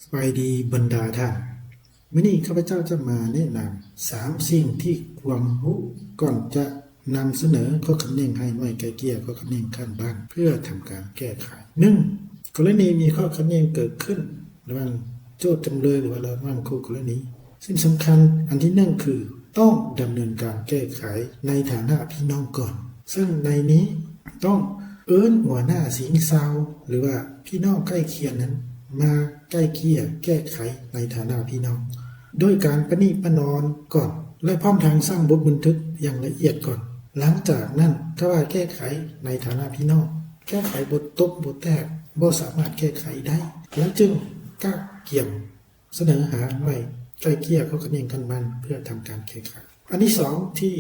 ສະບາຍດີບັນດາທ່ານ. ມື້ນີ້ຂ້າພະເຈົ້າຈະມາແນະນຳສາມສິ່ງທີ່ຄວນຮູ້ກ່ອນຈະນຳສະເໜີຂໍ້ຂັດແຍ່ງຮ້າຍໜ້ອຍໄກ່ເກ່ຍຂໍ້ຂັດແຍ່ງຂັ້ນບ້ານ ເພື່ອທຳການແກ້ໄຂ. ໜຶ່ງ, ກໍລະນີມີຂໍ້ຂັດແຍ່ງເກີດຂຶ້ນລະຫວ່າງໂຈດຈຳເລີຍ ຫຼືວ່າລະຫວ່າງຄູ່ກໍລະນີ. ສິ່ງສຳຄັນອັນທີໜຶ່ງຄື ຕ້ອງດຳເນີນການແກ້ໄຂໃນຖານະພີ່ນ້ອງກ່ອນ, ເຊິ່ງໃນນີ້ຕ້ອງເອີ້ນຫົວໜ້າຊິງຊາວ ຫຼືວ່າພີ່ນ້ອງໃກ້ຄຽງນັ້ນມາໄກ່ເກ່ຍແກ້ໄຂໃນຖານະພີ່ນ້ອງ ໂດຍການປະນີປະນອມກ່ອນ ແລະ ພ້ອມທັງສ້າງບົດບັນທຶກຢ່າງລະອຽດກ່ອນ. ຫຼັງຈາກນັ້ນ ຖ້າວ່າແກ້ໄຂໃນຖານະພີ່ນ້ອງ ແກ້ໄຂບໍ່ຕົກບໍ່ແຕກ ບໍ່ສາມາດແກ້ໄຂໄດ້ ແລ້ວຈຶ່ງກະກຽມ ສະເໜີຫາໜ່ວຍໄກ່ເກ່ຍຂໍ້ຂັດແຍ່ງຂັ້ນບ້ານເພື່ອທຳການແກ້ໄຂ. ອັນທີສອງທີ່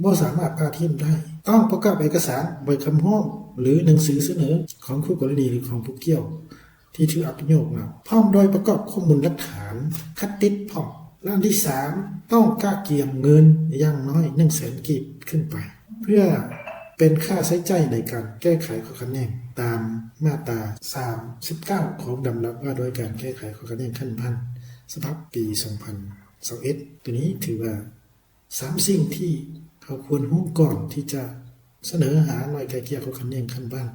ບໍ່ສາມາດປະຖິ້ມໄດ້ ຕ້ອງປະກອບເອກະສານ ໃບຄຳຮ້ອງ ຫຼື ໜັງສືສະເໜີຂອງຄູ່ກໍລະນີ ຫຼື ຂອງຜູ້ກ່ຽວທີ່ຖືກອັບປະໂຫຍດນຳ ພ້ອມດ້ວຍປະກອບຂໍ້ມູນຫຼັກຖານຄັດຕິດພ້ອມ. ແລະ ອັນທີສາມ ຕ້ອງກະກຽມເງິນຢ່າງໜ້ອຍໜຶ່ງແສນກີບຂຶ້ນໄປ ເພື່ອເປັນຄ່າໃຊ້ຈ່າຍໃນການແກ້ໄຂຂໍ້ຂັດແຍ່ງ ຕາມມາດຕາສາມສິບເກົ້າ ຂອງດຳລັດວ່າດ້ວຍການແກ້ໄຂຂໍ້ຂັດແຍ່ງຂັ້ນບ້ານ ສະບັບປີສອງພັນຊາວເອັດ. ໂຕນີ້ຖືວ່າສາມສິ່ງທີ່ເຮົາຄວນຮູ້ກ່ອນທີ່ຈະສະເໜີຫາໜ່ວຍໄກ່ເກ່ຍຂໍ້ຂັດແຍ່ງຂັ້ນບ້ານ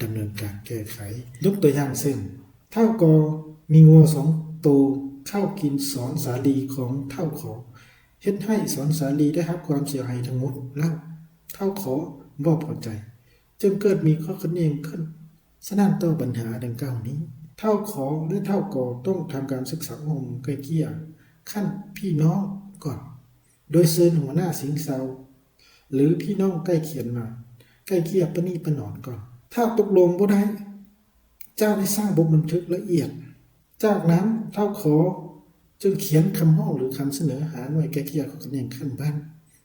ດຳເນີນການແກ້ໄຂ. ຍົກຕົວຢ່າງເຊັ່ນ ທ້າວກໍມີງົວສອງໂຕເຂົ້າກິນສອນສາລີຂອງທ້າວຂໍ ເຮັດໃຫ້ສອນສາລີໄດ້ຮັບຄວາມເສຍຫາຍທັງໝົດ ແລ້ວທ້າວຂໍບໍ່ພໍໃຈ ຈຶ່ງເກີດມີຂໍ້ຂັດແຍ່ງຂຶ້ນ. ສະນັ້ນ ຕໍ່ບັນຫາດັ່ງກ່າວນີ້ ທ້າວຂໍ ແລະ ທ້າວກໍຕ້ອງທຳການສຶກສາອົບຮົມໄກ່ເກ່ຍຂັ້ນພີ່ນ້ອງກ່ອນ ໂດຍເຊີນຫົວໜ້າຊິງຊາວ ຫຼື ພີ່ນ້ອງໃກ້ຄຽງມາໄກ່ເກ່ຍປະນີປະນອມກ່ອນ. ຖ້າຕົກລົງບໍ່ໄດ້ ຈະໄດ້ສ້າງບົດບັນທຶກລະອຽດ. ຈາກນັ້ນ ທ້າວຂໍຈຶ່ງຂຽນຄຳຮ້ອງ ຫຼື ຄຳສະເໜີຫາໜ່ວຍໄກ່ເກ່ຍຂໍ້ຂັດແຍ່ງຂັ້ນບ້ານ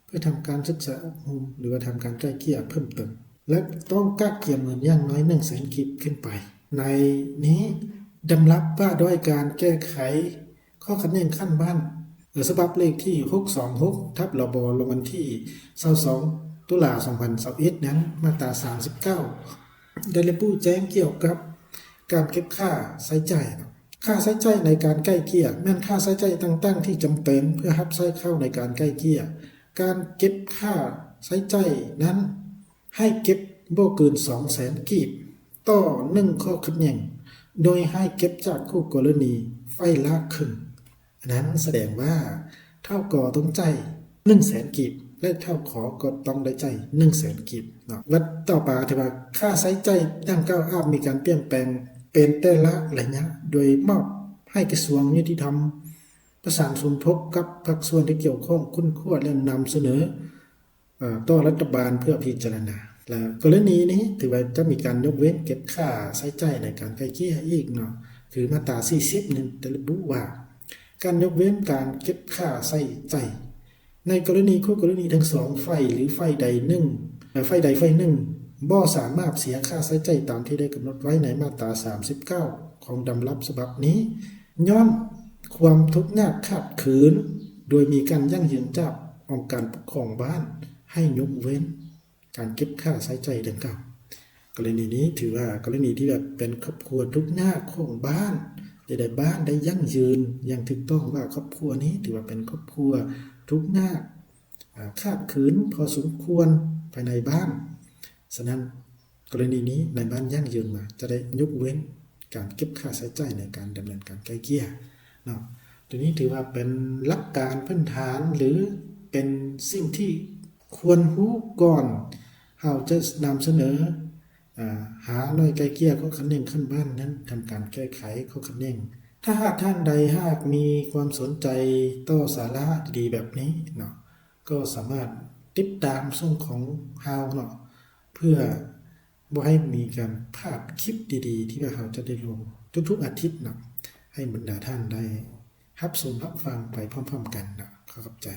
ເພື່ອທຳການສຶກສາອົບຮົມ ຫຼືວ່າທຳການໄກ່ເກ່ຍເພີ່ມເຕີມ ແລະ ຕ້ອງກະກຽມເງິນຢ່າງໜ້ອຍໜຶ່ງແສນກີບຂຶ້ນໄປ. ໃນນີ້ ດຳລັດວ່າດ້ວຍການແກ້ໄຂຂໍ້ຂັດແຍ່ງຂັ້ນບ້ານ ສະບັບເລກທີຫົກສອງຫົກ ທັບ ລບ ລົງວັນທີຊາວສອງ ຕຸລາ ສອງພັນຊາວເອັດ ນັ້ນ ມາດຕາສາມສິບເກົ້າ ໄດ້ລະບຸແຈ້ງກ່ຽວກັບການເກັບຄ່າໃຊ້ຈ່າຍ. ຄ່າໃຊ້ຈ່າຍໃນການໄກ່ເກ່ຍ ແມ່ນຄ່າໃຊ້ຈ່າຍຕ່າງໆທີ່ຈຳເປັນເພື່ອຮັບໃຊ້ເຂົ້າໃນການໄກ່ເກ່ຍ. ການເກັບຄ່າໃຊ້ຈ່າຍນັ້ນ ໃຫ້ເກັບບໍ່ເກີນສອງແສນກີບຕໍ່ໜຶ່ງຂໍ້ຂັດແຍ່ງ ໂດຍໃຫ້ເກັບຈາກຄູ່ກໍລະນີຝ່າຍລະເຄິ່ງ. ອັນນັ້ນສະແດງວ່າທ້າວກໍຕ້ອງຈ່າຍໜຶ່ງແສນກີບ ແລະ ທ້າວຂໍກໍຕ້ອງໄດ້ຈ່າຍໜຶ່ງແສນກີບເນາະ. ແລະ ຕໍ່ມາຖືວ່າຄ່າໃຊ້ຈ່າຍດັ່ງກ່າວອາດມີການປ່ຽນແປງເປັນແຕ່ລະໄລຍະ ໂດຍມອບໃຫ້ກະຊວງຍຸຕິທຳປະສານສົມທົບກັບພາກສ່ວນທີ່ກ່ຽວຂ້ອງຄົ້ນຄວ້າ ແລະ ນຳສະເໜີ ເອີ ຕໍ່ລັດຖະບານເພື່ອພິຈາລະນາ. ແລະ ກໍລະນີນີ້ຖືວ່າຈະມີການຍົກເວັ້ນເກັບຄ່າໃຊ້ຈ່າຍໃນການໄກ່ເກ່ຍອີກເນາະ ຄືມາດຕາສີ່ສິບນັ້ນໄດ້ລະບຸວ່າ ການຍົກເວັ້ນການເກັບຄ່າໃຊ້ຈ່າຍໃນກໍລະນີຄູ່ກໍລະນີທັງສອງຝ່າຍ ຫຼື ຝ່າຍໃດໜຶ່ງ ເອີ ຝ່າຍໃດຝ່າຍໜຶ່ງ ບໍ່ສາມາດເສຍຄ່າໃຊ້ຈ່າຍຕາມທີ່ໄດ້ກຳນົດໄວ້ໃນມາດຕາສາມສິບເກົ້າຂອງດຳລັດສະບັບນີ້ ຍ້ອນຄວາມທຸກຍາກຂາດເຂີນ ໂດຍມີການຢັ້ງຢືນຈາກອົງການປົກຄອງບ້ານໃຫ້ຍົກເວັ້ນການເກັບຄ່າໃຊ້ຈ່າຍດັ່ງກ່າວ. ກໍລະນີນີ້ຖືວ່າກໍລະນີທີ່ແບບເປັນຄອບຄົວທຸກຍາກຂອງບ້ານ ແລະ ໃນບ້ານໄດ້ຢັ້ງຢືນຢ່າງຖືກຕ້ອງວ່າຄອບຄົວນີ້ຖືວ່າເປັນຄອບຄົວທຸກຍາກ ອາ ຂາດເຂີນພໍສົມຄວນພາຍໃນບ້ານ. ສະນັ້ນ ກໍລະນີນີ້ນາຍບ້ານຢັ້ງຢືນວ່າຈະໄດ້ຍົກເວັ້ນການເກັບຄ່າໃຊ້ຈ່າຍໃນການດຳເນີນການໄກ່ເກ່ຍເນາະ. ໂຕນີ້ຖືວ່າເປັນຫຼັກການພື້ນຖານ ຫຼື ເປັນສິ່ງທີ່ຄວນຮູ້ກ່ອນເຮົາຈະນຳສະເໜີ ອາ ຫາໜ່ວຍໄກ່ເກ່ຍຂໍ້ຂັດແຍ່ງຂັ້ນບ້ານນັ້ນທຳການແກ້ໄຂຂໍ້ຂັດແຍ່ງ. ຖ້າຫາກທ່ານໃດຫາກມີຄວາມສົນໃຈຕໍ່ສາລະດີໆແບບນີ້ເນາະ ກໍສາມາດຕິດຕາມຊ່ອງຂອງເຮົາເນາະ ເພື່ອບໍ່ໃຫ້ມີການພາດຄລິບດີໆທີ່ວ່າເຮົາຈະໄດ້ລົງທຸກໆອາທິດເນາະ ໃຫ້ບັນດາທ່ານໄດ້ຮັບຊົມຮັບຟັງໄປພ້ອມໆກັນເນາະ. ຂໍຂອບໃຈ.